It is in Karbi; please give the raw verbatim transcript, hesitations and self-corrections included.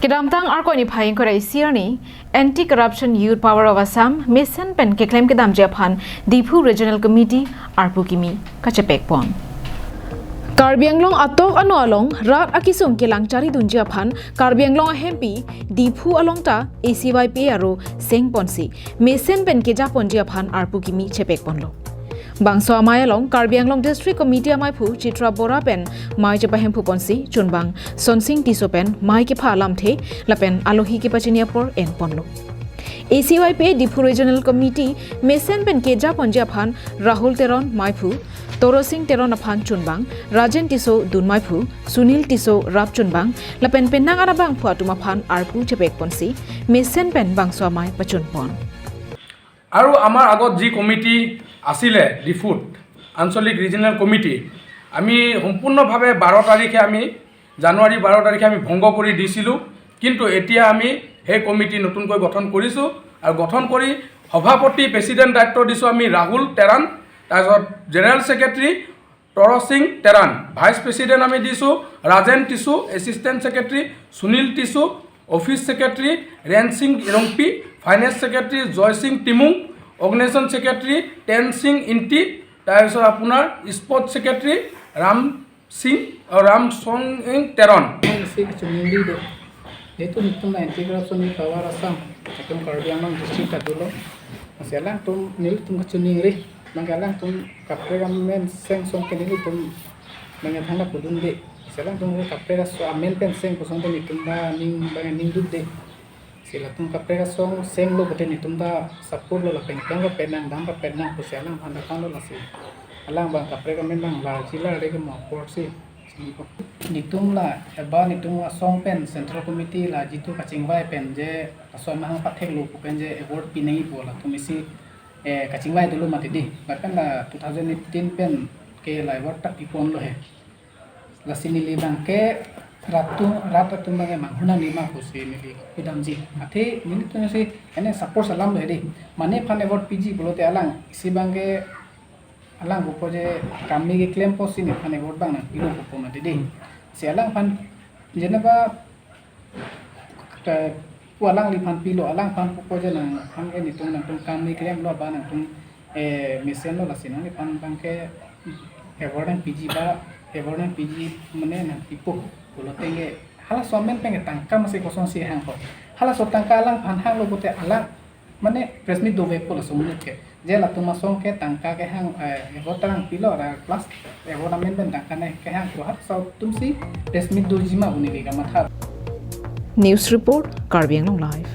Kedamtang Arkoi niphai ingkoi ra isi arni Anti Corruption Youth Power of Assam mesen pen keklem kedamji aphan Diphu Regional Committee arpu kimi kachepek pon. Karbi Anglong atok ano along rat akesung kelang charidunji aphan Karbi Anglong ahempi Diphu along ta A C Y P A aro seng ponsi mesen pen keja ponji aphan arpu kimi chepek ponlo. Bangso amei along Karbi Anglong District Committee ameiphu Chitra Bora pen mei chepahemphu ponsi chunbang Sonsing Tisso pen mei kepha alamthe lapen alohi kepachini apor en ponlo. A C Y P A Diphu Regional Committee mesen pen keja ponji aphan Rahul Teron meiphu, Torosing Teron aphan chunbang, Rajen Tisso dun meiphu, Sunil Tisso rap chunbang lapen penang arabangphu atum aphan arpu chepek ponsi mesen pen bangso amei pachun pon. আৰু আমাৰ আগত যি কমিটি আছিলে ডিফুত আঞ্চলিক regional committee, আমি সম্পূৰ্ণভাৱে বাৰ তাৰিখে আমি জানুৱাৰী বাৰ তাৰিখে আমি ভংগ কৰি দিছিলোঁ। কিন্তু এতিয়া আমি সেই কমিটি নতুনকৈ গঠন কৰিছোঁ আৰু গঠন কৰি সভাপতি প্ৰেচিডেণ্ট দায়িত্ব দিছোঁ আমি ৰাহুল তেৰাণ, তাৰপিছত জেনেৰেল ছেক্ৰেটেৰী তৰসিং তেৰাণ, ভাইচ প্ৰেচিডেণ্ট আমি দিছোঁ Rajen tissue, assistant secretary Sunil tissue, office secretary ৰেনসিং Rongpi, finance secretary Jaising Timung, organisation secretary ten Singh ইণ্টি, তাৰপিছত আপোনাৰ স্পৰ্টছ ছেক্ৰেটেৰী ৰাম সিং, অ, ৰাম চং ইং Teron. Ang isi kachiningri do. Netum netum na anti corruption youth power Assam. Netum Karbi Anglong district adulo. Masi alangtum nelitum kachiningri. Nang alangtum kaprek amen seng song ke nelitum nang thangta pudunde. Masi alangtum kaprek aso amen pen seng kosong pen netum ta ning bang ningdunde. Si latum kaprek asong senglo pute netum ta support lo lapen klang kapenang dam kapenang pusi alangphan ta tanglo lasi. Alang bang kaprek amen bang la jila re ke mo apor si. Netum la eba netum asong pen Central Committee la jitu kachingvai pen je asong mahang pathek lo pu pen je award pinangji pu latum isi eh, kachingvai dolo mati di. Lapen la two thousand eighteen pen ke la award ta piponlo he. Lasi neli bang ke rat atum, rat atum bang ke manghunang nima pusi neli kedamji. Athe nelitum si ene support alam lo he di. Mane phan award piji pulote alang isi bang ke alang pupo je kami keklem pusi nephan award bang nangpilo pupo mati di. Si alangphan jeneba ke pu alangliphan pilo, alangphan pupo je nangphan ke netum nangtum kam ni klemlo ba nangtum eh mesen lo lasi nangliphan bang ke award nangpiji ba award nangpiji mane nangpipo pulote ke halaso amen pen ke tangka masi kosonsi hangpo. Halaso tangka alangphan hanglo pute alang mane press meet dovekpo laso monit ke. Je latum asong ke tangka kehang eh, award ta nangpilo ra plus award amen pen tangka nangkehang pu halaso atum si press meet doji ma pu neli kamatha. News report, Karbi Anglong Live.